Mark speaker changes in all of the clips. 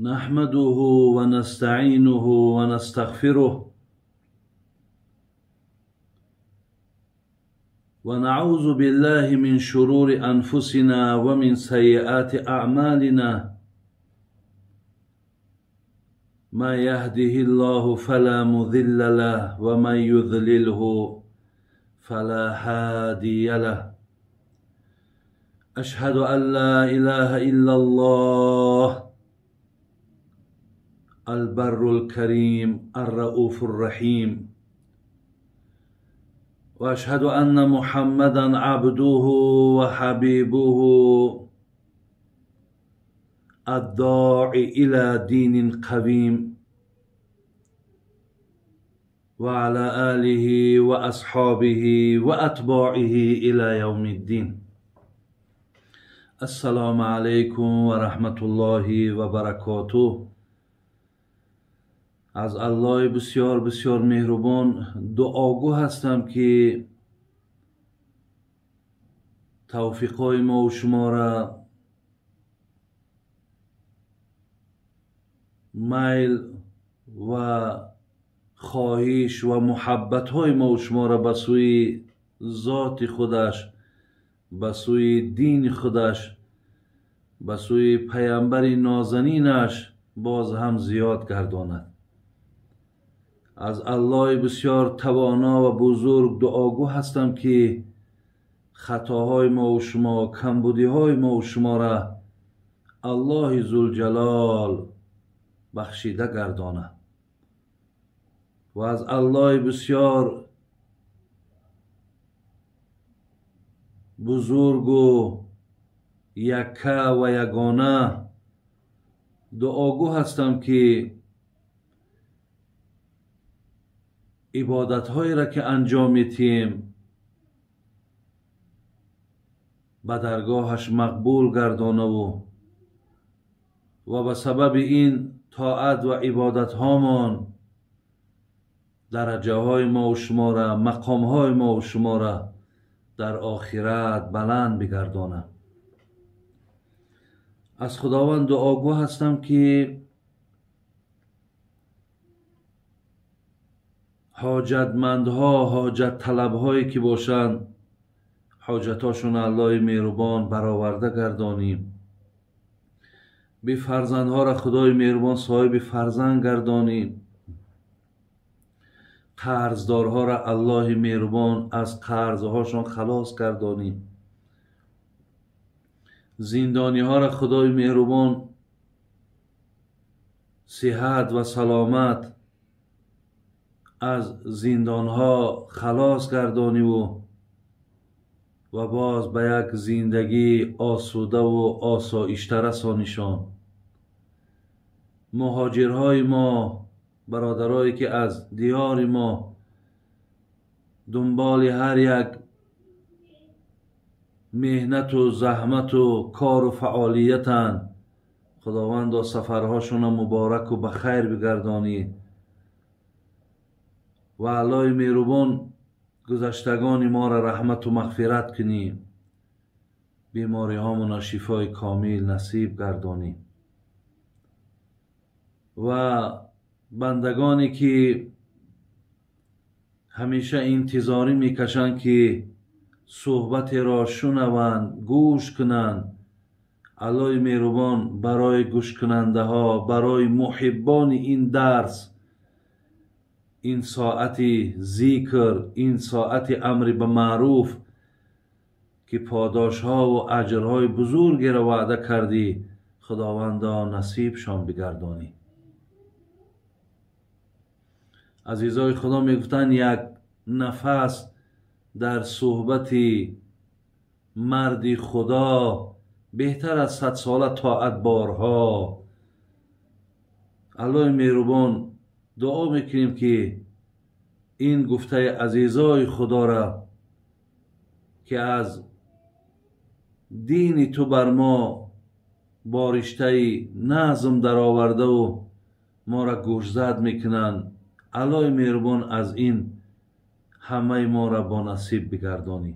Speaker 1: نحمده ونستعينه ونستغفره ونعوذ بالله من شرور أنفسنا ومن سيئات أعمالنا ما يهده الله فلا مضل له ومن يضلله فلا هادي له أشهد أن لا إله إلا الله البر الكريم الرؤوف الرحيم وأشهد أن محمدا عبده وحبيبه الداعي إلى دين قويم وعلى آله وأصحابه وأتباعه إلى يوم الدين. السلام عليكم ورحمة الله وبركاته. از الله بسیار بسیار مهربان دعاگو هستم که توفیقای ما و شما را میل و خواهش و محبت های ما و شما را به سوی ذات خودش، به سوی دین خودش، به سوی پیامبر نازنینش باز هم زیاد گرداند. از الله بسیار توانا و بزرگ دعاگو هستم که خطاهای ما و شما، کمبودیهای ما و شما را الله ذوالجلال بخشیده گرداند و از الله بسیار بزرگ و یکه و یگانه دعاگو هستم که عبادتهایی را که انجام میتیم به درگاهش مقبول گردانه و به سبب این طاعت و عبادت هامان درجه های ما و شما را، مقام های ما و شما را در آخرت بلند بگردانه. از خداوند دعاگو هستم که حاجتمندها، حاجت طلبهایی که باشند، حاجتاشون الله مهربان برآورده گردانیم. بی فرزندها را خدای مهربان صاحب فرزند گردانیم. قرضدارها را الله مهربان از قرضهاشان خلاص گردانیم. زندانی ها را خدای مهربان صحت و سلامت از زندانها خلاص گردانی و باز به یک زندگی آسوده و آسایشته رسانیشان. مهاجرهای ما، برادرایی که از دیار ما دنبال هر یک مهنت و زحمت و کار و فعالیتند، خداوند سفرهاشون مبارک و بخیر بگردانی و الله مهربان گذشتگان ما را رحمت و مغفرت کنی، بیماری هامون شفای کامل نصیب گردانی و بندگانی که همیشه انتظاری میکشند که صحبت را شنوند، گوش کنند، الله مهربان برای گوش کننده ها، برای محبان این درس، این ساعت ذکر، این ساعت امر به معروف که پاداش ها و اجرهای بزرگی را وعده کردی، خداوندا نصیبشان بگردانی. عزیزای خدا میگفتند یک نفس در صحبت مرد خدا بهتر از 100 ساله طاعت بارها. الله مهربان دعا میکنیم که این گفته عزیزای خدا را که از دین تو بر ما با رشته نظم در آورده و ما را گوشزد میکنند، الله مهربان از این همه ما را با نصیب بگردانی.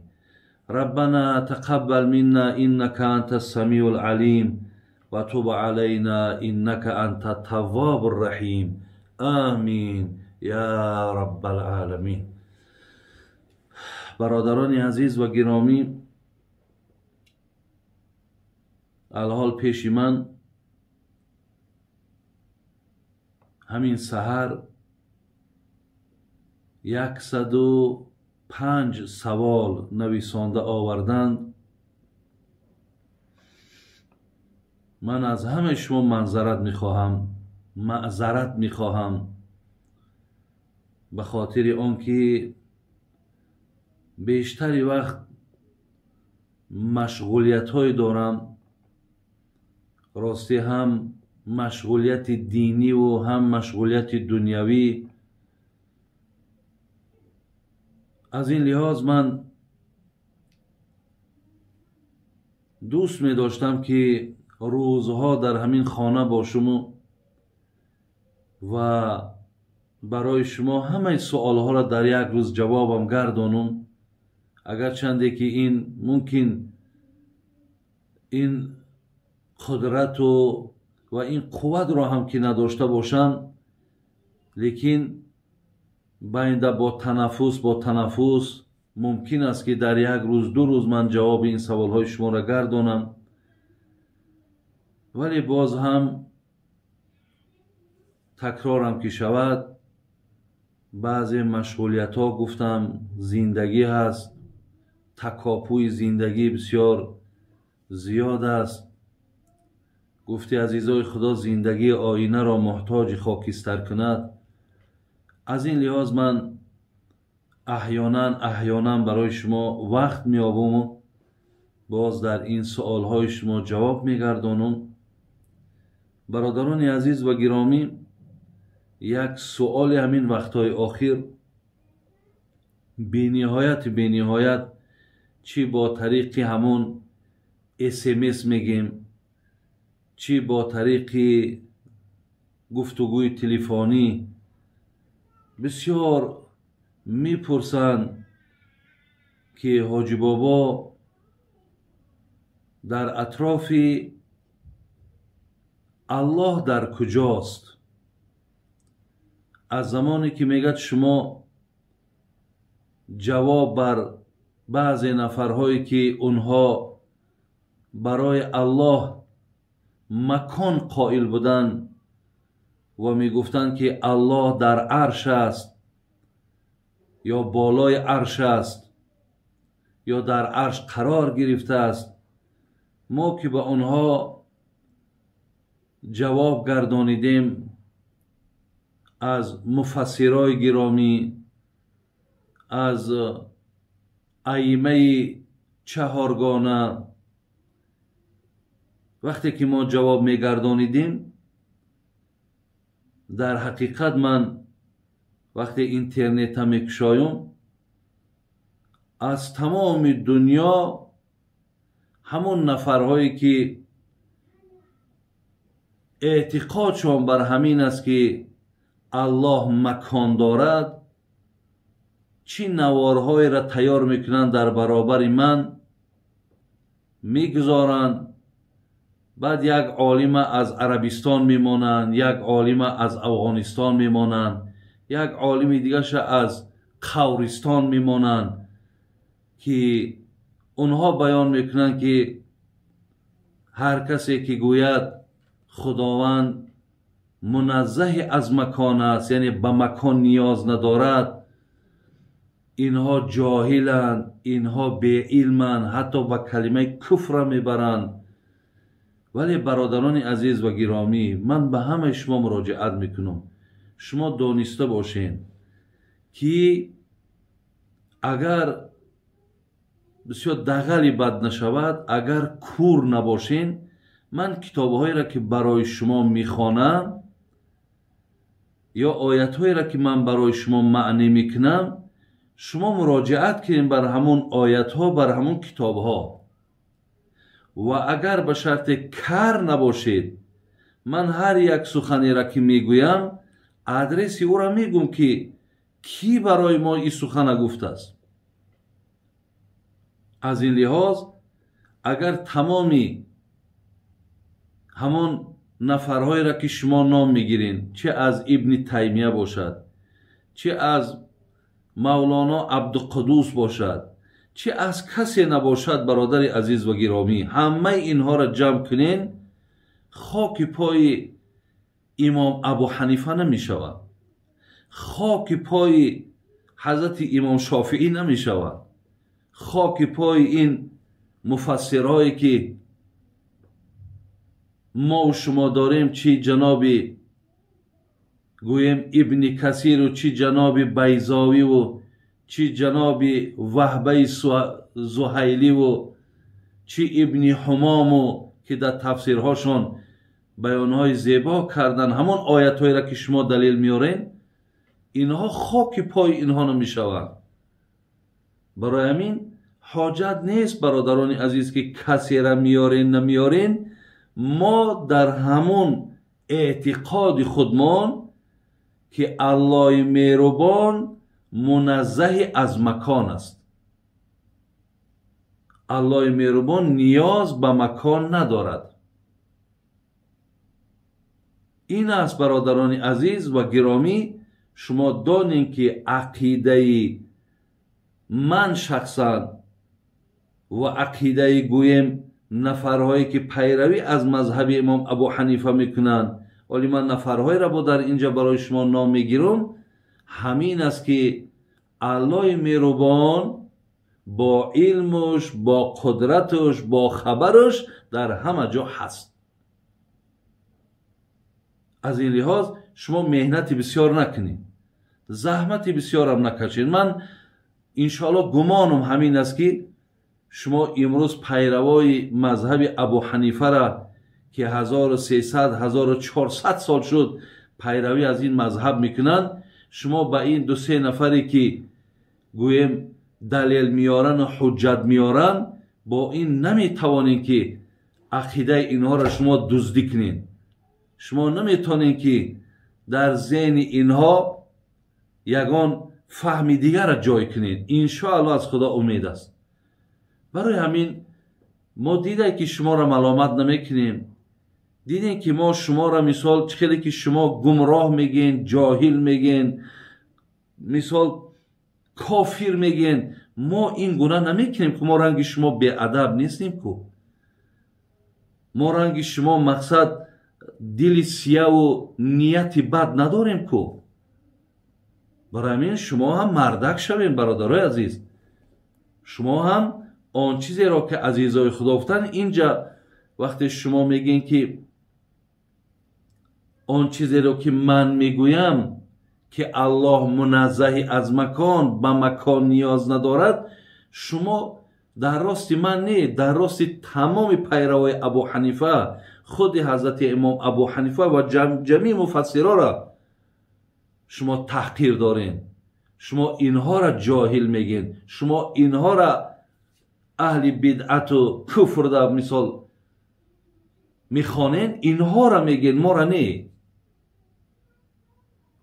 Speaker 1: ربنا تقبل منا انك انت السميع العليم وتب علينا إنك أنت التواب الرحيم. آمین یا رب العالمین. برادران عزیز و گرامی، الحال پیش من همین سحر 105 سوال نویسانده آوردند. من از همه شما معذرت میخواهم به خاطر آنکه بیشتری وقت مشغولیت های دارم. راستی هم مشغولیت دینی و هم مشغولیت دنیوی. از این لحاظ من دوست می داشتم که روزها در همین خانه باشم و برای شما همه سوالها را در یک روز جوابم گردانم. اگر چنده که این ممکن این قدرت و این قوت را هم که نداشته باشم، لیکن باینده با تنفس ممکن است که در یک روز دو روز من جواب این سوالهای شما را گردانم. ولی باز هم تکرارم که شود، بعضی مشغولیت ها گفتم زندگی هست، تکاپوی زندگی بسیار زیاد است. گفتی عزیزای خدا زندگی آینه را محتاج خاکستر کند. از این لحاظ من احیانا برای شما وقت میابم و باز در این سوالهای شما جواب میگردانم. برادران عزیز و گرامی، یک سوال همین وقتهای آخر بینهایت چی با طریق همون SMS میگیم، چی با طریق گفتگوی تلفنی بسیار میپرسند که حاجی بابا در اطراف الله در کجاست؟ از زمانی که میگد شما جواب بر بعضی نفرهایی که اونها برای الله مکان قائل بودن و میگفتند که الله در عرش است یا بالای عرش است یا در عرش قرار گرفته است، ما که به آنها جواب گردانیدیم از مفسرای گرامی، از ائمه چهارگانه، وقتی که ما جواب میگردانیدیم، در حقیقت من وقتی اینترنت میکشایم از تمام دنیا همون نفرهایی که اعتقادشان بر همین است که الله مکان دارد، چی نوارهایی را تیار میکنند در برابر من میگذارند. بعد یک عالم از عربستان میمانند، یک عالم از افغانستان میمانند، یک عالم دیگرش از قورستان میمانند که اونها بیان میکنند که هر کسی که گوید خداوند منزه از مکان است، یعنی به مکان نیاز ندارد، اینها جاهلند، اینها بی علمند، حتی به کلمه کفر میبرند. ولی برادران عزیز و گرامی، من به همه شما مراجعت میکنم، شما دانسته باشین که اگر بسیار دغلی بد نشود، اگر کور نباشین، من کتابهایی را که برای شما میخوانم یا آیتهایی را که من برای شما معنی میکنم، شما مراجعت کنین بر همون آیتها، بر همون کتابها. و اگر به شرط کر نباشید، من هر یک سخنی را که میگویم ادرس او را میگم که کی برای ما این سخن گفته است. از این لحاظ اگر تمامی Ҳамон нафарҳоеро ки шумо ном мегирен, чӣ аз Ибни Таймия бошад, чӣ аз Мавлоно Абдуқуддус бошад, чӣ аз касе набошад, бародари азиз ва гиромӣ, ҳамаи инҳоро ҷамъ кунен, хоки пои имом Абу Ҳанифа намешавад, хоки пои ҳазрати имом Шофиӣ намешавад, хоки пои ин муфассирҳое ки мо шумо дорем, чӣ ҷаноби гӯем Ибни Касиру, чӣ ҷаноби Байзовиву, чӣ ҷаноби Ваҳбаи Зуҳайливу, чӣ Ибни Ҳумому, ки дар тафсирҳошон баёнҳои зебо кардан, ҳамон оятҳоеро ки шумо далел меорен, инҳо хоки пои инҳо намешаванд. Барои ҳамин ҳоҷат нест, бародарони азиз, ки касера меорен намеорен, мо дар ҳамон эътиқоди худмон ки Аллоҳи меҳрубон муназзаҳи аз макон аст. Аллоҳи меҳрубон ниёз ба макон надорад. Ин аст, бародарони азиз ва гиромӣ, шумо донем ки ақидаи ман шахсан ва ақидаи гӯем нафарҳое ки пайравӣ аз мазҳаби имом Абу Ҳанифа мекунанд, вале ман нафарҳоеро бо дар инҷа барои шумо ном мегирам, ҳамин аст ки Аллоҳи меҳрубон бо илмуш, бо қудратуш, бо хабаруш дар ҳама ҷо ҳаст. Аз ин лиҳоз шумо меҳнати бисёр накунед, заҳмати бисёрам накашед. Ман иншоаллоҳ гумонам ҳамин аст ки шумо имрӯз пайравои мазҳаби Абу Ҳанифара ки 1300-1400 сол шуд пайравӣ аз ин мазҳаб мекунанд, шумо ба ин ду-се нафаре ки гӯем далел меорану ҳуҷҷат меоранд, бо ин наметавонед ки ақидаи инҳоро шумо дуздӣ кунед. Шумо наметавонед ки дар зеҳни инҳо ягон фаҳми дигарро ҷой кунед. Иншоаллоҳ аз Худо умед аст. Барои ҳамин мо дидем ки шуморо маломат намекунем, дидем ки мо шуморо мисол чӣ хеле ки шумо гумроҳ мегӯен, ҷоҳил мегӯен, мисол кофир мегӯен, мо ин гуна намекунем ки мо ранги шумо беадаб нестем ку. Мо ранги шумо мақсад дили сияву нияти бад надорем ку. Барои ҳамин шумо ҳам мардак шавем, бародарои азиз. Шумо ҳам он чизеро ки азизои Худо гуфтанд, инҷа вақте шумо мегӯед ки он чизеро ки ман мегӯям ки Аллоҳ муназзаҳи аз макон, ба макон ниёз надорад, шумо дар рости ман не, дар рости тамоми пайравои Абу Ҳанифа, худи ҳазрати имом Абу Ҳанифа ва ҷамии муфассирора шумо таҳқир дорен, шумо инҳоро ҷоҳил мегӯед, шумо инҳоро аҳли бидъату куфр да мисол мехонен, инҳоро мегӯед, моро не.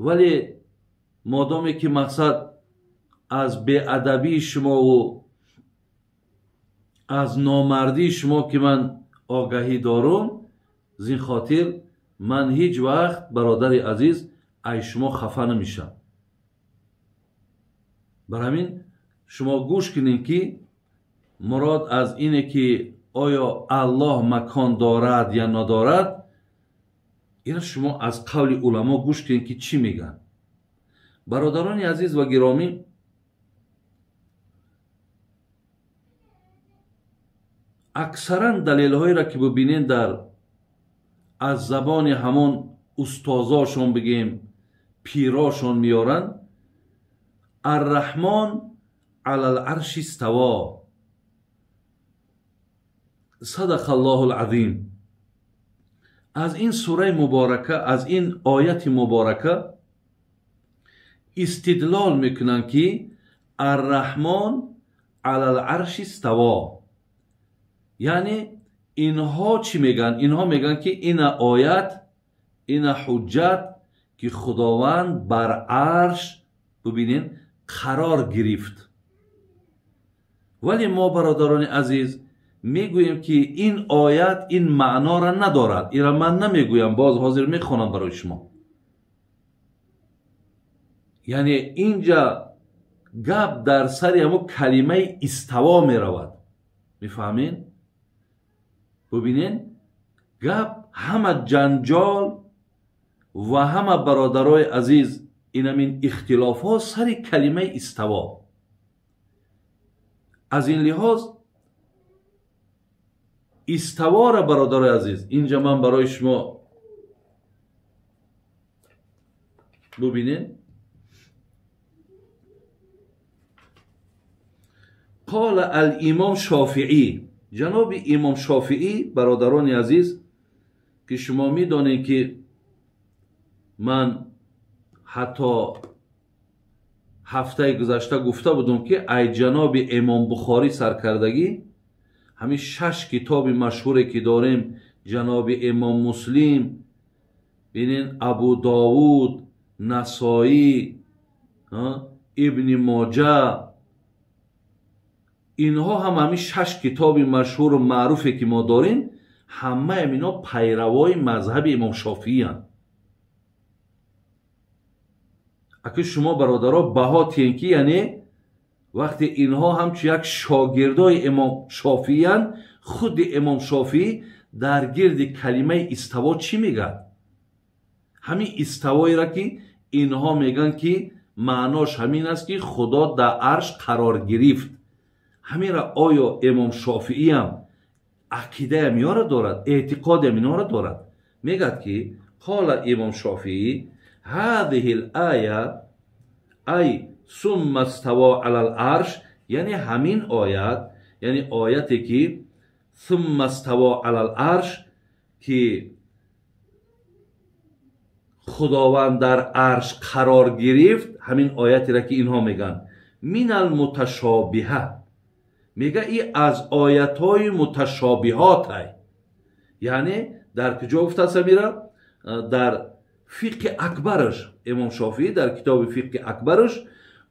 Speaker 1: Вале модоме ки мақсад аз беадабии шумову аз номардии шумо ки ман огаҳӣ дорум, зин хотир ман ҳеҷ вақт, бародари азиз, ай шумо хафа намешам. Бар ҳамин шумо гӯш кунед ки мурод аз ине ки оё Аллоҳ макон дорад я надорад, ина шумо аз қавли уламо гӯш кунед ки чӣ мегӯянд. Бародарони азиз ва гиромӣ, аксаран далелҳоеро ки бибинед дар аз забони ҳамон устозошон бигем, пирошон меоранд, Арраҳмон алал арши иставо, садақа Аллоҳул азим. Аз ин сураи муборака, аз ин ояти муборака истидлол мекунанд ки Арраҳмон алал арши иставо, яъне инҳо чӣ мегӯянд? Инҳо мегӯянд ки ина оят, ина ҳуҷҷат ки Худованд бар арш, бибинед, қарор гирифт. Вале мо, бародарони азиз, Мегӯем, ки ин оят ин маъноро надорад. Инро ман намегӯям, боз ҳозир мехонам барои шумо. Яъне инҷа гап дар сари ҳамо калимаи иставо меравад. Мефаҳмед? Бубинед, гап ҳама ҷанҷол ва ҳама бародарои азиз инамин ихтилофҳо сари калимаи иставо. Аз ин лиҳоз иставора, бародарои азиз, инҷа ман барои шумо бубинед. Қола ал-имом Шофиӣ, ҷаноби имом Шофиӣ, бародарони азиз, ки шумо медонед, ки ман ҳатто ҳафтаи гузашта гуфта будум, ки ай ҷаноби имом Бухорӣ саркардагӣ ҳамин 6 китоби машҳуре ки дорем, ҷаноби имом Муслим, бинен, Абу Довуд, Насоӣ, Ибни Моҷа, инҳо ҳам ҳамин 6 китоби машҳуру маъруфе ки мо дорем, ҳамаи инҳо пайравои мазҳаби имом Шофииянд. Аки шумо бародаро баҳо тиен, ки яъне вақте инҳо ҳамчун як шогирдои имом Шофииянд, худи имом Шофиӣ дар гирди калимаи иставо чӣ мегӯяд? Ҳамин иставоеро ки инҳо мегӯянд, ки маънош ҳамин аст, ки Худо дар арш қарор гирифт. Ҳаминро оё имом Шофииам ақидаям инҳоро дорад, эътиқодиам инҳоро дорад? Мегӯяд, ки қола имом Шофиӣ ҳадиҳи л-ая ай сумма ставо ала л-арш, яъне ҳамин оят, яъне ояте ки сумма ставо ала л-арш, ки Худованд дар арш қарор гирифт, ҳамин оятеро ки инҳо мегӯянд минал муташобиҳа, мега и аз оятҳои муташобиҳотай. Яъне дар куҷо гуфтааст амира? Дар фиқҳи акбараш имом Шофиӣ дар китоби фиқҳи акбараш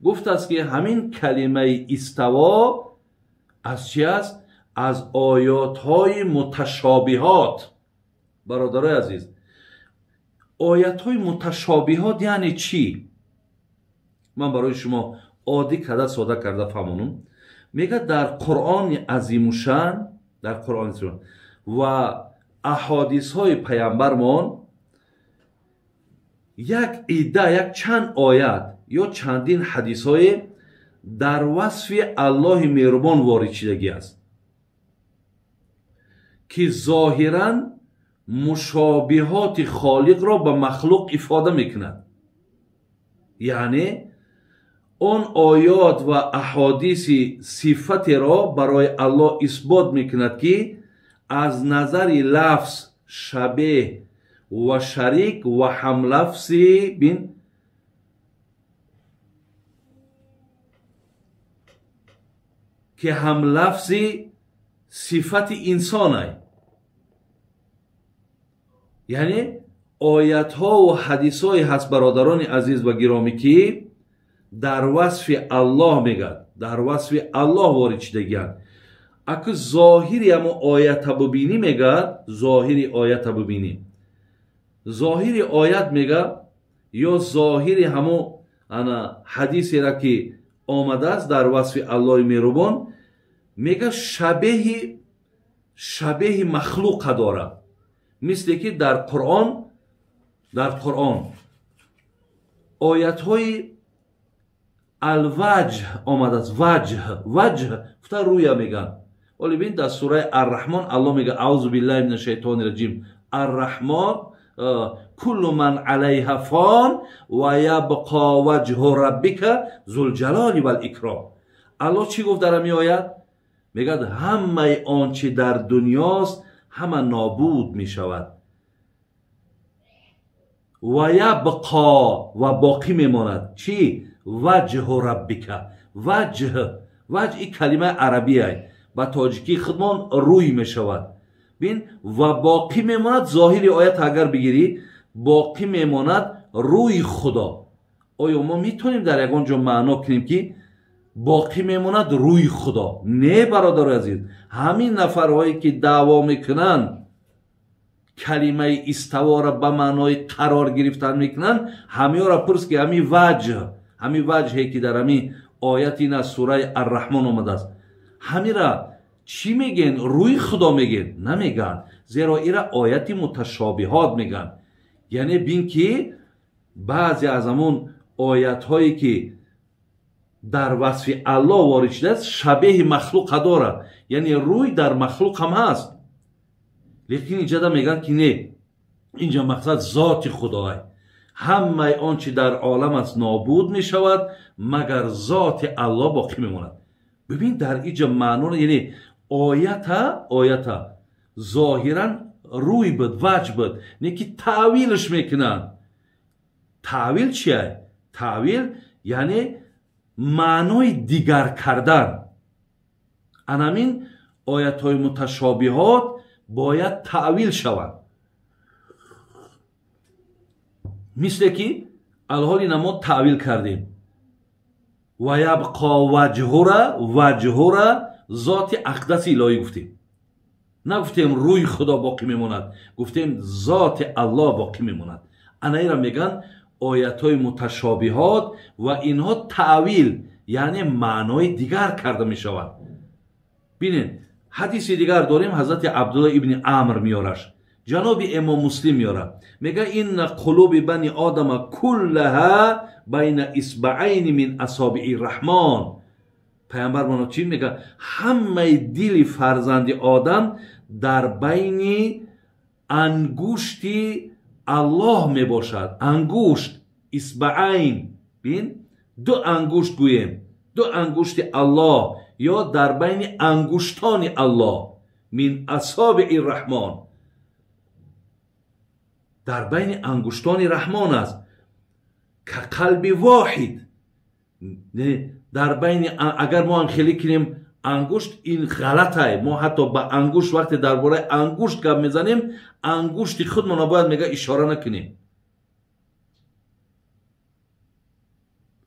Speaker 1: гуфтааст, ки ҳамин калимаи иставо аз чи аст? Аз оятҳои муташобиҳот. Бародарои азиз, оятҳои муташобиҳот яъне чӣ? Ман барои шумо оддӣ карда, сода карда фаҳмонам. Мегӯяд дар Қуръони азимушшаън, дар Қуръони ва аҳодисҳои паямбармон як идда, як чанд оят ё чандин ҳадисҳое дар васфи Аллоҳи меҳрубон ворид шидагӣ аст, ки зоҳиран мушобиҳоти холиқро ба махлуқ ифода мекунад. Яъне он оёт ва аҳодиси сифатеро барои Аллоҳ исбот мекунад, ки аз назари лафз шабеҳ ва шарик ва ҳамлафзи бин ки ҳамлафзи сифати инсонай. Яъне оятҳову ҳадисҳое ҳаст, бародарони азиз ва гиромӣ, ки дар васфи Аллоҳ мегӯяд, дар васфи Аллоҳ ворид шидагианд. Аку зоҳири ҳамо оята бубинӣ, мегӯяд, зоҳири оята бубинӣ, зоҳири оят мегӯяд ё зоҳири ҳамо ана ҳадисеро ки омадааст дар васфи Аллоҳи меҳрубон, мегӯяд шабеҳи махлуқа дорад, мисле ки дар Қуръон оятҳои алваҷҳ омадааст. Ваҷҳ, ваҷҳ гуфта рӯя мегӯянд. Вале бин, дар сураи Арраҳмон Аллоҳ мегӯяд: аузу биллаҳи мина шайтони раҷим, Арраҳмон куллу ман алайҳа фон ва ябқо ваҷҳу раббика зулҷалоли валикром. Аллоҳ чӣ гуфт дар ҳамин оят? Мегӯяд ҳамаи он чи дар дунёст ҳама нобуд мешавад, ва ябқо ва боқӣ мемонад чӣ? Ваҷҳу раббика. Ваҷҳ, ваҷҳ и калимаи арабия, ба тоҷикии худмон рӯй мешавад. Бин, ва боқӣ мемонад, зоҳири оят агар бигирӣ, боқӣ мемонад рӯи Худо. Оё мо метавонем дар ягон ҷо маъно кунем, ки Боқӣ мемонад рӯи Худо. Не, бародарои азиз, ҳамин нафарҳое ки даъво мекунанд, калимаи иставора ба маънои қарор гирифтан мекунанд, ҳамиёра пурс ки ҳамин ваҷҳ, ҳамин ваҷҳе ки дар ҳамин оят ин аз сураи Арраҳмон омадааст, ҳамира чӣ мегӯен? Рӯи Худо мегӯен? Намегӯянд, зеро ира ояти муташобиҳот мегӯянд. Яъне бин ки баъзе аз ҳамон оятҳое ки дар васфи Аллоҳ ворид шудааст, шабеҳи махлуқа дорад, яъне рӯй дар махлуқ ҳам ҳаст. Лекин инҷада мегӯянд ки не, инҷа мақсад зоти Худоай. Ҳамаи он чи дар олам аст нобуд мешавад, магар зоти Аллоҳ боқӣ мемонад. Бибин, дар инҷа маъноро, яъне оята зоҳиран рӯй буд, ваҷ буд, не ки таъвилш мекунанд. Таъвил чия? Таъвил яъне маънои дигар кардан. Анамин оятҳои муташобиҳот бояд таъвил шаванд. Мисле ки алҳоли намо таъвил кардем. Ва ябқо ваҷҳура, ваҷҳура зоти ақдаси илоҳӣ гуфтем. Нагуфтем рӯи Худо боқӣ мемонад, гуфтем зоти Аллоҳ боқӣ мемонад. Анаира мегӯянд оятҳои муташобиҳот ва инҳо таъвил, яъне маънои дигар карда мешаванд. Бинед, ҳадиси дигар дорем, ҳазрати Абдулло ибни Амр меораш, ҷаноби имом Муслим меорад. Мега инна қулуби бани одама куллаҳа байна исбаайни мин асобии раҳмон. Пайғамбар мано чӣ мега? Ҳамаи дили фарзанди одам дар байни ангушти Аллоҳ мебошад. Ангушт, исбаайн, бин, ду ангушт гӯем, ду ангушти Аллоҳ ё дар байни ангуштони Аллоҳ, мин асобии раҳмон, дар байни ангуштони раҳмон аст. Ка қалби воҳид, дар байни, агар мо ҳам хеле кунем ангушт, ин ғалатай. Мо ҳатто ба ангушт вақте дар бораи ангушт гап мезанем, ангушти худмона бояд мега ишора накунем,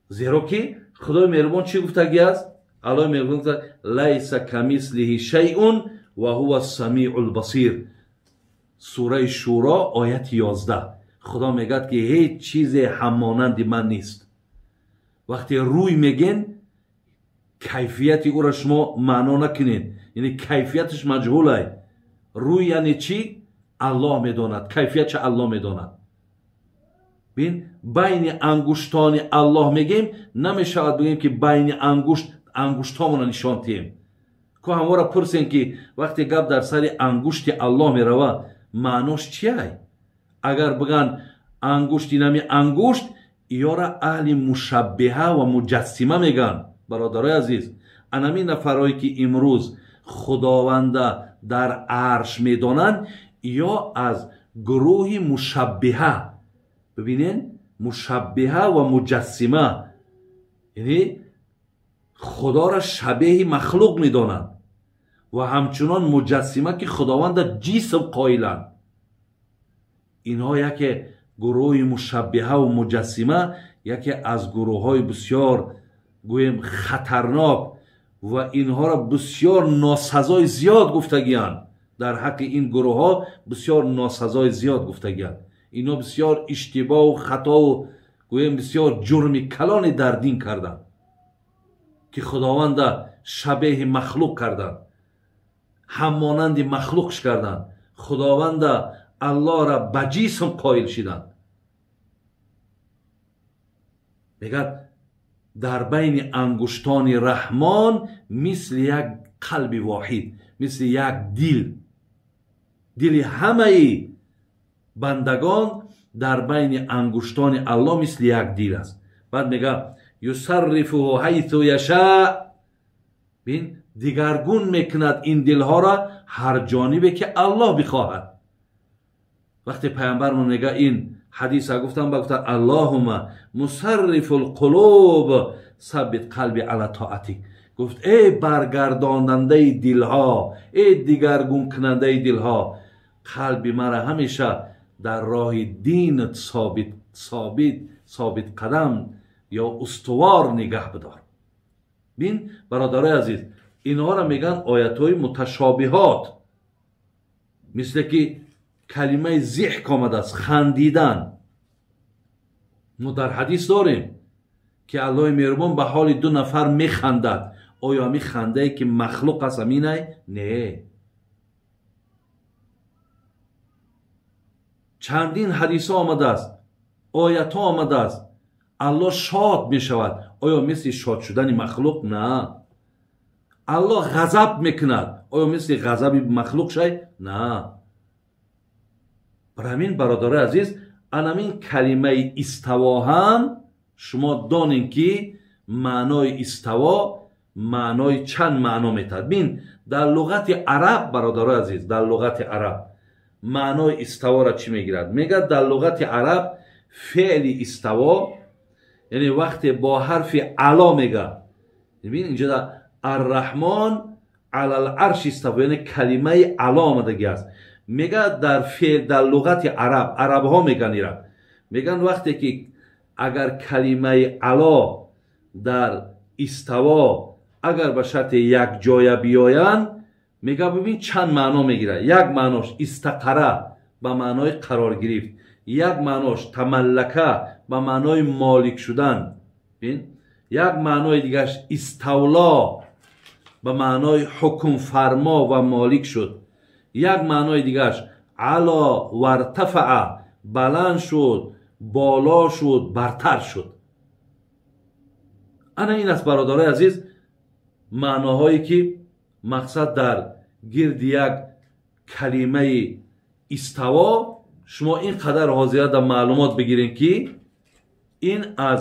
Speaker 1: зеро ки Худои меҳрубон чӣ гуфтагӣ аст? Аллоҳи меҳрубон гуфта лайса камислиҳи шайъун ва ҳува самиъул басир. Сураи Шуро ояти 11. Худо мегӯяд ки ҳеҷ чизе ҳаммонанди ман нест. Вақте рӯй мегӯен, кайфияти ӯро шумо маъно накунед, яъне кайфияташ маҷҳулай. Рӯй яъне чӣ? Аллоҳ медонад, кайфиятша Аллоҳ медонад. Бин, байни ангуштони Аллоҳ мегӯем, намешавад бигӯем ки байни ангушт ангуштҳомона нишон диҳем. Ко ҳамвора пурсем ки вақте гап дар сари ангушти Аллоҳ меравад, маънош чиай? Агар бигӯянд ангушт инами ангушт, иёра аҳли мушаббиҳа ва муҷассима мегӯянд. Бародарои азиз, анамин нафарҳое ки имрӯз Худованда дар арш медонанд, ё аз гурӯҳи мушаббиҳа. Бибинед, мушаббиҳа ва муҷассима, яъне Худоро шабеҳи махлуқ медонанд ва ҳамчунон муҷассима ки Худованда ҷисм қоиланд. Инҳо яке гурӯҳи мушаббиҳа ва муҷассима, яке аз гурӯҳҳои бисёр гӯем хатарнок ва инҳоро бисёр носазои зиёд гуфтагиянд. Дар ҳаққи ин гурӯҳҳо бисёр носазои зиёд гуфтагиянд. Инҳо бисёр иштибоҳу хатову гӯем бисёр ҷурми калоне дар дин карданд ки Худованда шабеҳи махлуқ карданд, ҳаммонанди махлуқш карданд, Худованда Аллоҳра ба ҷисм қоил шиданд. Мегӯяд дар байни ангуштони раҳмон мисли як қалби воҳид, мисли як дил, дили ҳамаи бандагон дар байни ангуштони Аллоҳ мисли як дил аст. Баъд мегӯяд юсаррифуҳу ҳайсу яша, бин, дигаргун мекунад ин дилҳоро ҳар ҷонибе ки Аллоҳ бихоҳад. Вақте пайғамбармон мегӯяд ин ҳадиса гуфтам, ба гуфта Аллоҳума мусаррифул қулуб саббит қалби ала тоатик. Гуфт эй баргардонандаи дилҳо, эй дигаргункунандаи дилҳо, қалби мара ҳамеша дар роҳи динат собит, собит, собит қадам ё устувор нигаҳ бидор. Бин, бародарои азиз, инҳоро мегӯянд оятҳои муташобиҳот. Мисле ки калимаи зиҳк омадааст, хандидан. Мо дар ҳадис дорем ки Аллоҳи меҳрубон ба ҳоли ду нафар механдад. Оё ҳамин хандае ки махлуқ аст ҳаминай? Не. Чандин ҳадисҳо омадааст, оятҳо омадааст. Аллоҳ шод мешавад. Оё мисли шод шудани махлуқ? На. Аллоҳ ғазаб мекунад. Оё мисли ғазаби махлуқ шай? На. Бар ҳамин, бародарои азиз, анамин калимаи иставо ҳам шумо донем ки маънои иставо маънои чанд маъно метавад. Бин, дар луғати араб, бародарои азиз, дар луғати араб маънои иставоро чӣ мегирад? Мегӯяд, дар луғати араб феъли иставо, яъне вақте бо ҳарфи ало мегӯяд, бин, инҷо арраҳмон алал арш иставо, яъне калимаи ало омадагӣ аст. Мегӯяд, дар феъл, дар луғати араб, арабҳо мегӯянд ира, мегӯянд вақте ки агар калимаи ало дар иставо агар ба шарти якҷоя биёянд, мегӯяд, бибин, чанд маъно мегирад. Як маънош истақара ба маънои қарор гирифт, як маънош тамаллака ба маънои молик шудан, бин, як маънои дигараш иставло ба маънои ҳукмфармо ва молик шуд, як маънои дигараш ало вартафаа баланд шуд, боло шуд, бартар шуд. Ана ин аст, бародарои азиз, маъноҳое ки мақсад дар гирди як калимаи иставо шумо ин қадар ҳозира дар маълумот бигирем ки ин аз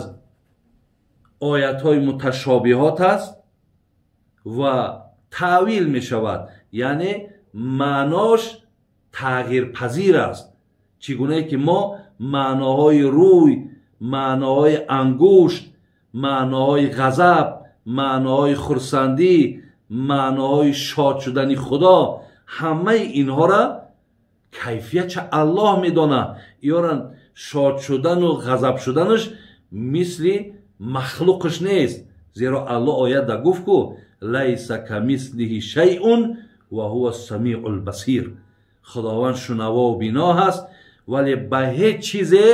Speaker 1: оятҳои муташобиҳот аст ва таъвил мешавад, яъне маънош тағйирпазир аст. Чӣ гунае ки мо маъноҳои рӯй, маъноҳои ангушт, маъноҳои ғазаб, маъноҳои хурсандӣ, маъноҳои шод шудани Худо, ҳамаи инҳоро кайфиятша Аллоҳ медонад. Иёран шод шудану ғазаб шуданаш мисли махлуқаш нест, зеро Аллоҳ оят да гуфт ку лайса камислиҳи шайъун ва ҳува самиъул басир. Худованд шунавову бино ҳаст, вале ба ҳеҷ чизе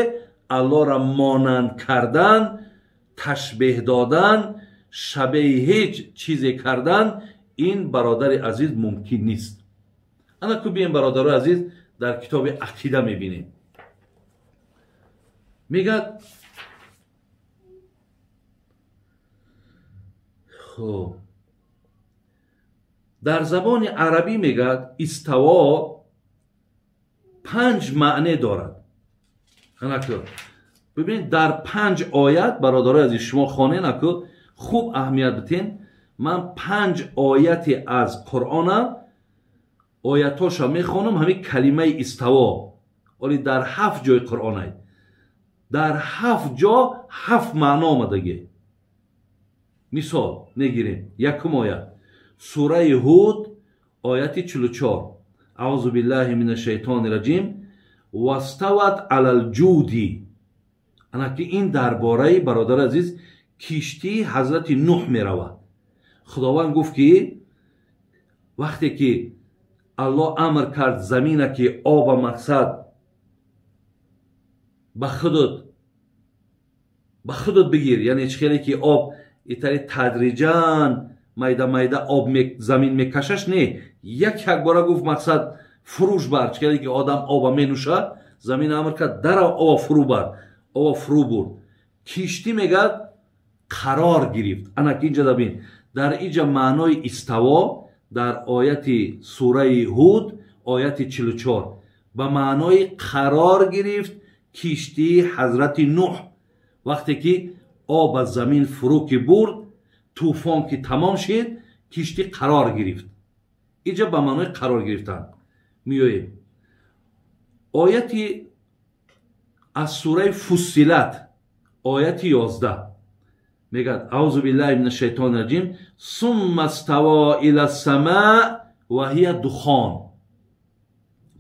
Speaker 1: Аллоҳро монанд кардан, ташбеҳ додан, шабеҳи ҳеҷ чизе кардан ин, бародари азиз, мумкин нест. Ана ку бием, бародарои азиз, дар китоби ақида мебинем. Мегӯяд, хуб, дар забони арабӣ мегӯяд иставо панҷ маъне дорад. Ана ку бибинед, дар панҷ оят, бародарои азиз, шумо хонен, аку хуб аҳамият битен. Ман панҷ ояте аз Қуръона оятҳоша мехонам, ҳамин калимаи иставо оли дар ҳафт ҷои Қуръонай, дар ҳафт ҷо ҳафт маъно омадагӣ. Мисол мегирем, якум оят, сураи Ҳуд, ояти 44. Аузу биллаҳи мина шайтони раҷим. Вастават алал ҷуди. Ана ки ин дар бораи, бародари азиз, киштии ҳазрати Нуҳ меравад. Худованд гуфт ки вақте ки Аллоҳ амр кард замина ки оба мақсад ба худут бигир, яъне чӣ хеле ки об итари тадриҷан майда майда об замин мекашаш, не, як якбора гуфт мақсад фурӯш бар, чӣ хеле ки одам оба менӯшад, замин амр кард дара оба фурӯ бар, оба фурӯ бурд. Киштӣ, мегӯяд, қарор гирифт. Ана ки инҷа бин, дар инҷа маънои иставо дар ояти сураи Ҳуд, ояти 44, ба маънои қарор гирифт киштии ҳазрати Нуҳ. Вақте ки об аз замин фурӯ ки бурд, тӯфон ки тамом шид, киштӣ қарор гирифт. Инҷа ба маънои қарор гирифтан. Меоем ояти аз сураи Фуссилат, ояти 11, мегӯяд: аузу биллаҳи мина шайтони раҷим, сумма става ила сама ва ҳия духон.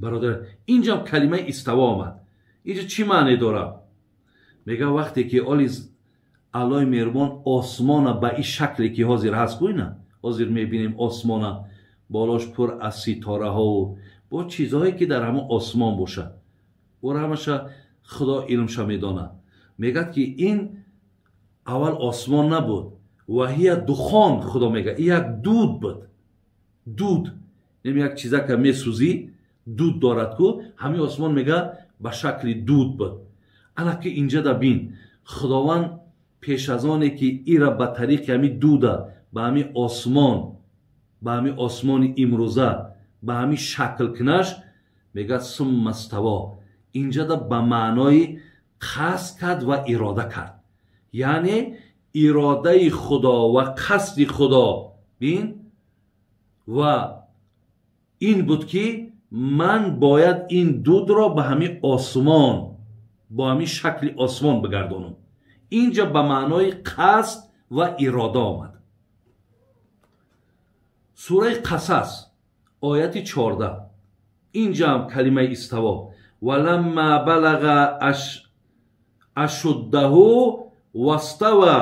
Speaker 1: Бародар, инҷам калимаи иставо омад. Инҷа чӣ маъне дорад? Мегӯяд, вақте ки оли Аллоҳи меҳрубон осмона ба ин шакле ки ҳозир ҳаст, гӯйна ҳозир мебинем осмона болош пур аз ситораҳову бо чизҳое ки дар ҳамон осмон бошад, ӯро ҳамаша Худо илмша медонад. Мегӯяд ки ин аввал осмон набуд, ва ҳия духон. Худо мегӯяд ин як дуд буд. Дуд нем як чизака месӯзӣ, дуд дорад ку, ҳамин осмон мегӯяд ба шакли дуд буд. Ана ки инҷа да бин, Худованд пеш аз оне ки ира ба тариқи ҳамин дуда ба ҳамин осмон, ба ҳамин осмони имрӯза ба ҳамин шакл кунаш, мегӯяд сумма ставо. Инҷа да ба маънои қасд кард ва ирода кард, яъне иродаи Худо ва қасди Худо бин ва ин буд ки ман бояд ин дудро ба ҳамин осмон, бо ҳамин шакли осмон бигардонам. Инҷа ба маънои қасд ва ирода омад. Сураи Қасас, ояти 14, инҷаам калимаи иставо. Валамма балага ашуддаҳу вастава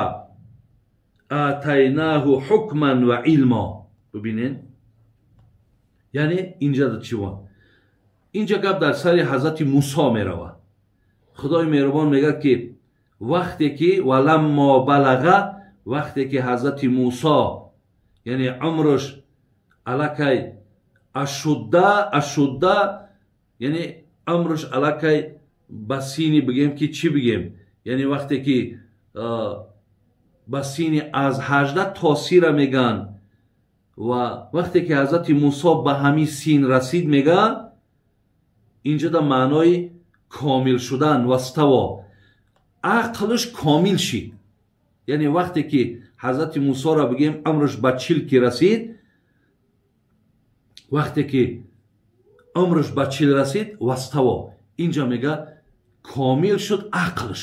Speaker 1: атайнаҳу ҳукман ва илмо. Бибинед, яъне инҷа чӣ вон? Инҷа гап дар сари ҳазрати Мусо меравад. Худои меҳрубон мегӯяд ки вақте ки валаммо балага, вақте ки ҳазрати Мусо, яъне умрш аллакай ашудда, яъне умрш аллакай ба сини бигем ки чӣ бигем, яъне вақте ки ба сини аз 18 то 30-ра мегӯянд, ва вақте ки ҳазрати Мусо ба ҳамин син расид, мегӯянд инҷа да маънои комил шудан, ваставо, ақлш комил шид. Яъне вақте ки ҳазрати Мусоро бигем умрш ба 40 ки расид, вақте ки умрш ба 40 расид, ваставо, инҷа мега комил шуд ақлш.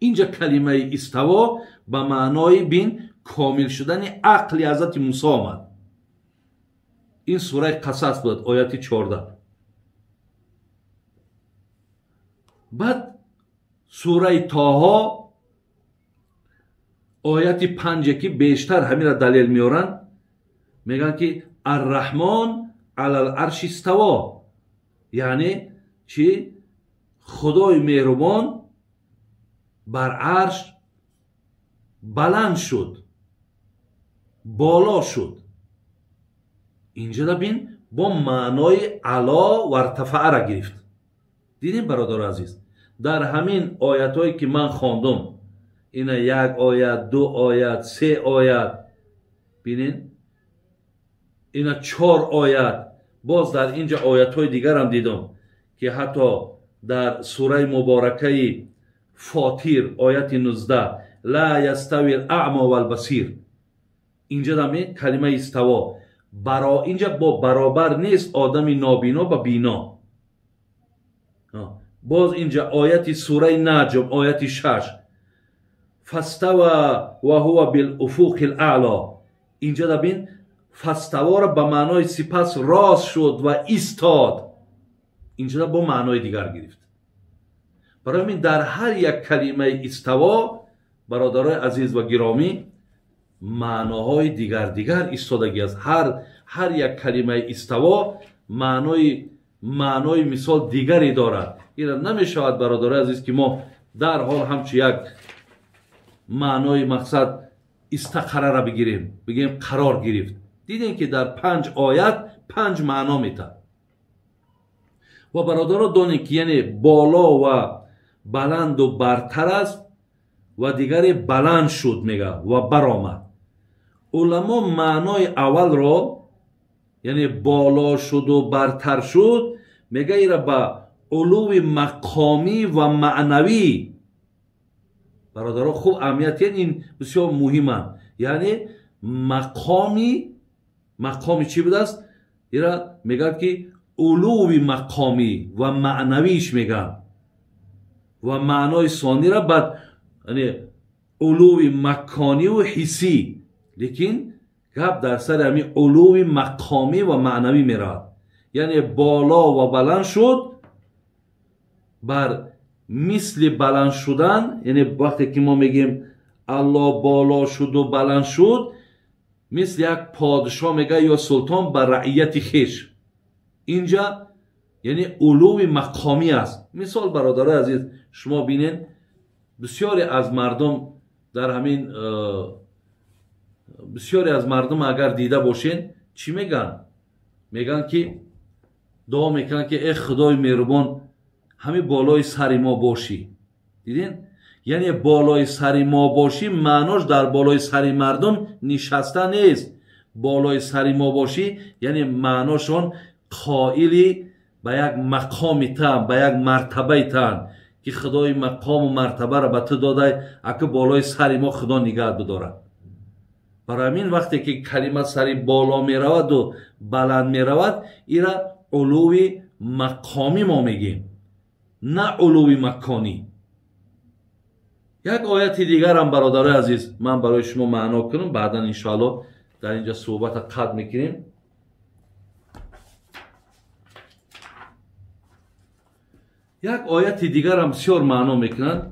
Speaker 1: Инҷа калимаи иставо ба маънои бин комил шудани ақли ҳазрати Мусо омад. Ин сураи Қасас буд, ояти 14. Баъд сураи Тоҳо, ояти 5, ки бештар ҳаминро далел меоранд, мегӯянд ки Арраҳмон алал арши иставо, яъне чи? Худои меҳрубон бар арш баланд шуд, боло шуд. Инҷа да бин бо маънои ало вартафаъра гирифт. Дидем, бародари азиз, дар ҳамин оятҳое ки ман хондум, ина як оят, ду оят, се оят, бинед, ина 4 оят. Боз дар инҷа оятҳои дигарам дидум ки ҳатто дар сураи муборакаи Фотир, ояти 19, ла ястави л-аъмо валбасир. Инҷа дам калимаи иставо инҷа бо баробар нест одами нобино ба бино. Боз инҷа ояти сураи Наҷм, ояти 6, фастава ва ҳува билуфуқи л-аъло. Инҷа да бин фаставора ба маънои сипас рост шуд ва истод. Инҷа да бо маънои дигар гирифт. Барои ҳамин дар ҳар як калимаи иставо, бародарои азиз ва гиромӣ, маъноҳои дигар дигар истодагӣ аст. Ҳар як калимаи иставо маънои мисол дигаре дорад. Ира намешавад, бародарои азиз, ки мо дарҳол ҳамчун як маънои мақсад истақарара бигирем, бигем қарор гирифт. Дидем ки дар 5 оят 5 маъно метад. Ва бародаро донем ки яъне боло ва баланду бартар аст ва дигаре баланд шуд мега ва баромад. Уламо маънои аввалро, яъне боло шуду бартар шуд, мега ира ба улуви мақомӣ ва маънавӣ. Бародаро, хуб аҳамият, ин бисёр муҳиманд. Яъне мақоми чӣ будааст? Ира мегӯяд ки улуви мақомӣ ва маънавиш мегӯянд. Ва маънои сонира баъд улуви макониву ҳиссӣ, лекин гап дар сари ҳамин улуви мақомӣ ва маънавӣ меравад. Яъне боло ва баланд шуд бар Мисли баланд шудан, яъне вақте ки мо мегӯем Аллоҳ боло шуду баланд шуд, мисли як подшоҳ мега ё султон ба раияти хеш. Инҷа яъне улуви мақомӣ аст. Мисол бародарои азиз, шумо бинед, бисёре аз мардум дар ҳамин бисёре аз мардум агар дида бошед, чӣ мегӯянд? Мегӯянд ки дуо мекунанд ки э худои меҳрубон, ҳамин болои сари мо бошӣ. Дидин? Яъне болои сари мо бошӣ маънош дар болои сари мардум нишаста нест. Болои сари мо бошӣ яъне маъношон қоили ба як мақоми тан, ба як мартабаи тан ки худои мақому мартабаро ба ту додай, ака болои сари мо худо нигаҳ бидорад. Барои ҳамин вақте ки калима сари боло мераваду баланд меравад, ира улуви мақомӣ мо мегӯем, на улуви маконӣ. Як ояти дигарам бародарои азиз ман барои шумо маъно кунам, баъдан иншоаллоҳ дар инҷа суҳбата қатъ мекунем. Як ояти дигарам бисёр маъно мекунанд,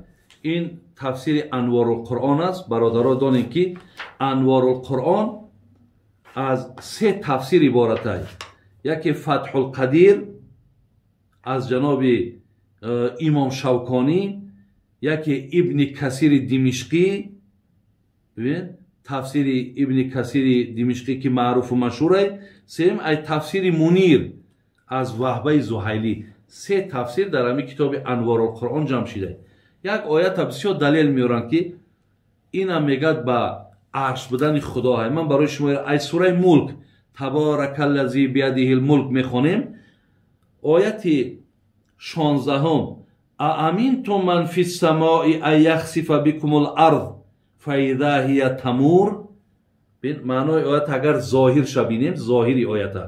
Speaker 1: ин тафсири Анворулқуръон аст. Бародаро донем ки Анворулқуръон аз се тафсир иборат аст. Яке Фатҳулқадир аз ҷаноби имом Шавконӣ, яке Ибни Касири Димишқӣ, бибин тафсири Ибни Касири Димишқӣ ки маъруфу машҳур аст. Сеюм ай тафсири Мунир аз Ваҳбаи Зуҳайлӣ. Се тафсир дар ҳамин китоби Анворулқуръон ҷамъ шуда. Як оята бисёр далел меоранд ки инам мегӯяд ба арш будани Худо. Ман барои шумо ай сураи Мулк табаракаллази биядиҳил мулк мехонем, ояти 16. Ааминтум ман фиссамои ан яхсифа бикумул арз фаиза ҳия тамур. Маънои оят агар зоҳир ша бинем, зоҳири оята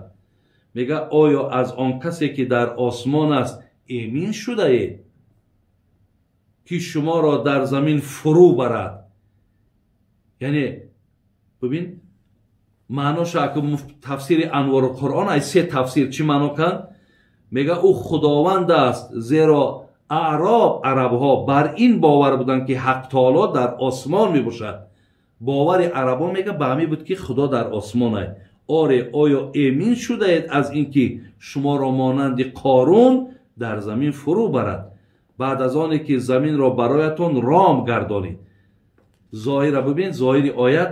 Speaker 1: мега оё аз он касе ки дар осмон аст эмин шудаед ки шуморо дар замин фурӯ барад? Яъне бибин маъноша тафсири Анворулқуръон ай се тафсир чӣ маъно кард? Мега ӯ худованд аст, зеро аъроб арабҳо бар ин бовар буданд ки ҳақ таоло дар осмон мебошад. Бовари арабҳо мега ба ҳамин буд ки худо дар осмон аст. Оре, оё эмин шудаед аз ин ки шуморо монанди Қорун дар замин фурӯ барад, баъд аз оне ки заминро бароятон ром гардонид? Зоҳира бибин, зоҳири оят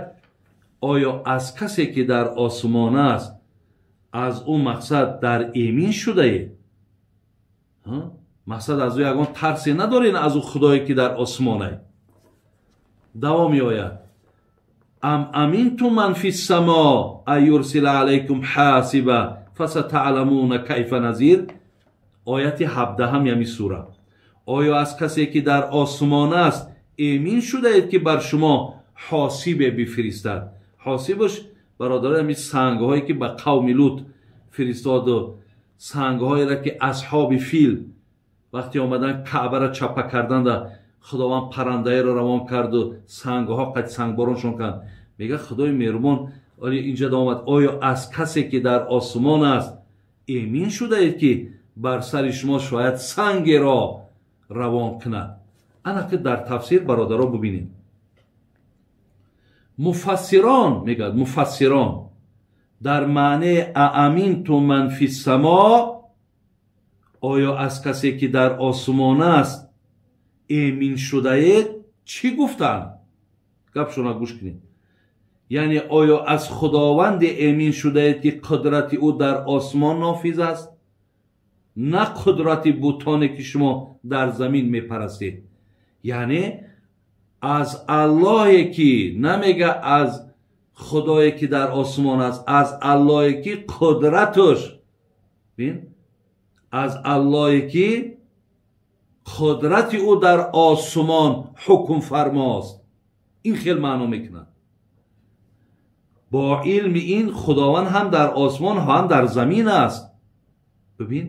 Speaker 1: оё аз касе ки дар осмон аст аз ӯ мақсад дар эмин шудаед? Мақсад аз ӯ ягон тарсе надоред аз ӯ худое ки дар осмон аст. Давоми оят ам аминтум ман фиссамо ан юрсила алайкум ҳасиба фасатаъламуна кайфа назир. Ояти 17 ями сура. Оё аз касе ки дар осмон аст эмин шудаед ки бар шумо ҳосибе бифиристад? Ҳосибаш бародарои ҳамин сангҳое ки ба қавми Лут фиристоду, сангҳоеро ки асҳоби фил вақте омадан Каъбаро чапа карданда Худованд парандаеро равон карду сангҳо қад сангбороншон кард. Мега Худои меҳрубон инҷа омад оё аз касе ки дар осмон аст эмин шудаед ки бар сари шумо шояд сангеро равон кунад? Ана ки дар тафсир бародаро бибинед, муфассирон мегӯяд, муфассирон дар маънеи ааминтум ман фиссамо оё аз касе ки дар осмон аст эмин шудаед чӣ гуфтанд? Гапшона гӯш кунед. Яъне оё аз худованде эмин шудаед ки қудрати ӯ дар осмон нофиз аст, на қудрати бутоне ки шумо дар замин мепарастед? Яъне аз Аллоҳе ки намега аз худое ки дар осмон аст, аз Аллоҳе ки қудраташ, бин, аз Аллоҳе ки қудрати ӯ дар осмон ҳукм фармост. Ин хел маъно мекунад. Бо илми ин худованд ҳам дар осмон ҳам дар замин аст. Бибин,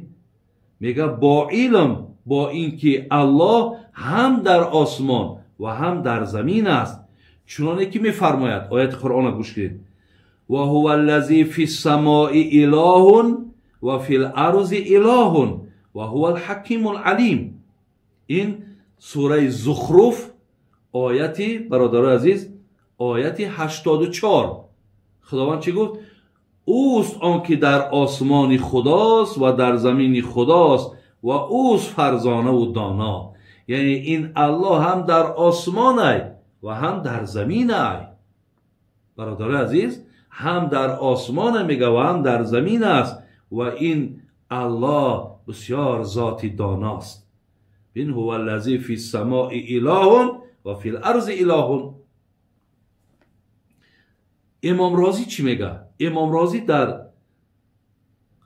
Speaker 1: мега бо илм, бо ин ки Аллоҳ ҳам дар осмон ва ҳам дар замин аст, чуноне ки мефармояд ояти Қуръонро гӯш кунед: ва ҳува аллази фиссамои илоҳун ва фил арзи илоҳун ва ҳува алҳакиму алалим. Ин сураи Зухруф, ояти, бародарои азиз, ояти 84. Худованд чӣ гуфт? Ӯст он ки дар осмони Худост ва дар замини Худост ва ӯст фарзонаву доно. Яъне ин Аллоҳ ҳам дар осмонай ва ҳам дар заминай. Бародарои азиз, ҳам дар осмона мега ва ҳам дар замин аст ва ин Аллоҳ бисёр зоти доност. Бин ҳува аллази фи ссамои илоҳун ва фи ларзи илоҳун. Имом Розӣ чӣ мега? Имом Розӣ дар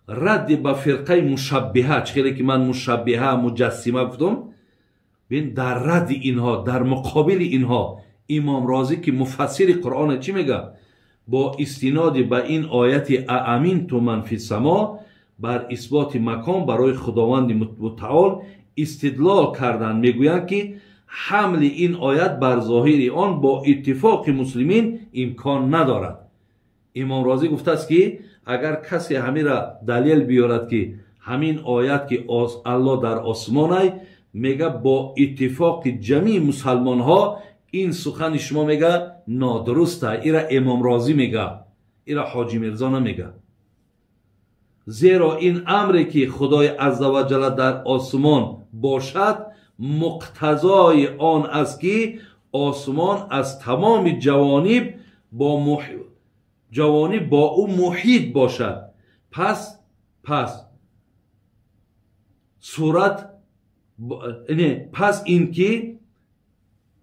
Speaker 1: радди ба фирқаи мушаббиҳа, чӣ хеле ки ман мушаббиҳа, муҷассима гуфтум, бин дар радди инҳо, дар муқобили инҳо Имом Розӣ ки муфассири Қуръоне чӣ мега? Бо истиноди ба ин ояти ааминту ман фи само бар исботи макон барои Худованди мутаол истидлол карданд. Мегӯянд ки ҳамли ин оят бар зоҳири он бо иттифоқи муслимин имкон надорад. Имом Розӣ гуфтааст ки агар касе ҳамира далел биёрад ки ҳамин оят ки Аллоҳ дар осмонай, мега бо иттифоқи ҷамии мусалмонҳо ин сухани шумо мега нодуруста. Ира Имом Розӣ мега, ира Ҳоҷи Мирзо намега. Зеро ин амре ки Худои азза ва ҷалла дар осмон бошад, муқтазои он аст ки осмон аз тамоми ҷавониб бо ӯ муҳит бошад. Пас сурат пас ин ки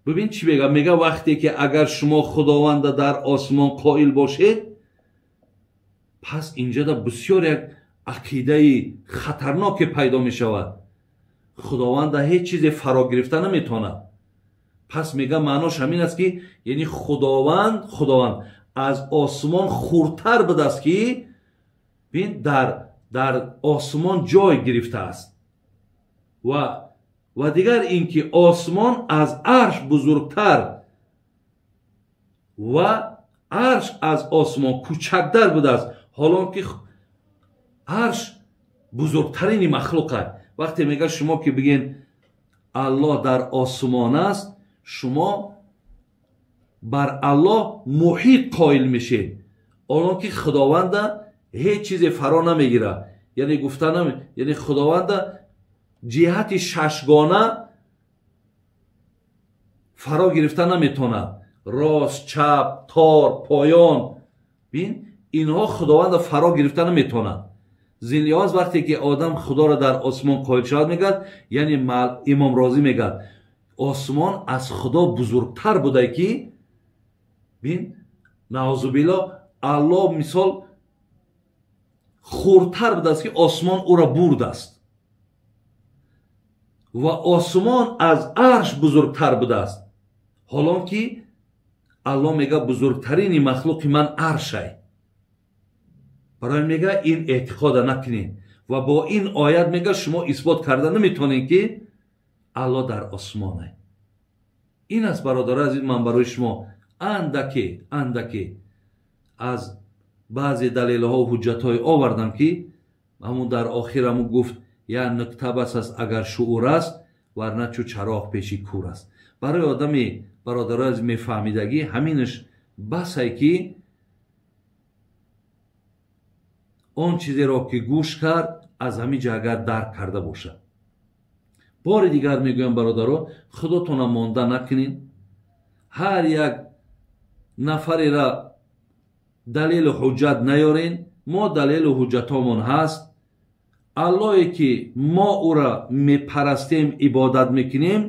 Speaker 1: бибин чӣ мега? Мега вақте ки агар шумо Худованда дар осмон қоил бошед, пас инҷода бисёр як ақидаи хатарноке пайдо мешавад. Худованда ҳеҷ чизе фаро гирифта наметавонад. Пас мега маънош ҳамин аст ки яъне Худованд аз осмон хурдтар будааст ки бин дар осмон ҷой гирифтааст ва дигар ин ки осмон аз арш бузургтар ва арш аз осмон кӯчактар будааст, ҳолон ки арш бузургтарини махлуқ аст. Вақте мега шумо ки бигӯен Аллоҳ дар осмон аст, шумо бар Аллоҳ муҳит қоил мешед, ҳолон ки Худованда ҳеҷ чизе фаро намегирад. Яъне гуфта яъне Худованда ҷиҳати шашгона фаро гирифта наметавонад. Рост, чап, тор, поён, бин инҳо Худованда фаро гирифта наметавонад. Зин лиҳоз вақте ки одам Худоро дар осмон қоил шавад, мегӯяд, яъне Имом Розӣ мегӯяд, осмон аз Худо бузургтар буда ки бин наъузубиллоҳ Аллоҳ мисол хурдтар будааст ки осмон ӯро бурдааст ва осмон аз арш бузургтар будааст, ҳолон ки Аллоҳ мега бузургтарини махлуқи ман аршай. Барои мега ин эътиқода накунед ва бо ин оят мега шумо исбот карда наметавонед ки Аллоҳ дар осмонай. Ин аст, бародари азиз, ман барои шумо андаке аз баъзе далелҳо ҳуҷҷатҳое овардам ки ҳамун дар охир ҳамун гуфт як нукта бас аст агар шуур аст, варна чу чароғ пеши кур аст. Барои одами бародарои азиз мефаҳмидагӣ ҳаминаш басай ки он чизеро ки гӯш кард аз ҳамин ҷо агар дарк карда бошад. Бори дигар мегӯям бародаро, худотона монда накунед. Ҳар як нафарера далелу ҳуҷҷат наёрен. Мо далелу ҳуҷҷатҳомон ҳаст. Аллоҳе ки мо ӯра мепарастем, ибодат мекунем,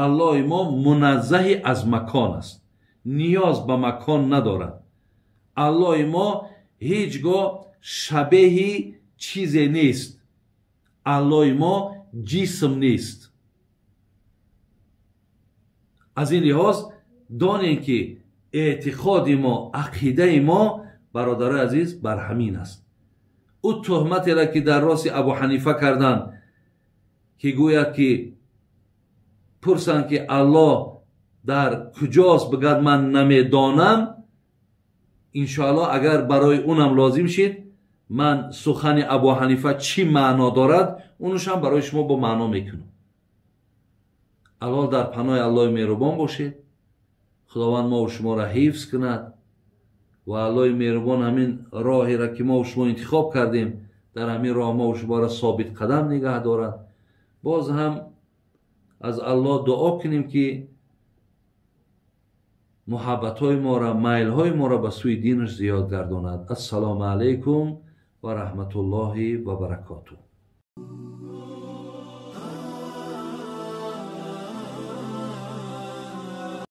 Speaker 1: Аллоҳи мо муназзаҳи аз макон аст, ниёз ба макон надорад. Аллоҳи мо ҳеҷ гоҳ шабеҳи чизе нест. Аллоҳи мо ҷисм нест. Аз ин лиҳоз донем ки эътиқоди мо, ақидаи мо, бародарои азиз, бар ҳамин аст. Ӯ туҳматеро ки дар рости Абу Ҳанифа карданд, ки гӯяд ки пурсанд ки Аллоҳ дар куҷост, бигӯяд ман намедонам, иншоаллоҳ агар барои унам лозим шид, ман сухани Абу Ҳанифа чӣ маъно дорад, унушам барои шумо бо маъно мекунам. Алҳол дар паноҳи Аллоҳи меҳрубон бошед. Худованд мову шуморо ҳифз кунад ва Аллоҳи меҳрубон ҳамин роҳеро, ки мову шумо интихоб кардем, дар ҳамин роҳ мову шуморо собитқадам нигаҳ дорад. Боз ҳам аз Аллоҳ дуо кунем, ки муҳаббатҳои моро, майлҳои моро ба сӯи динаш зиёд гардонад. Ассалому алайкум ва раҳматуллоҳи ва баракотуҳ.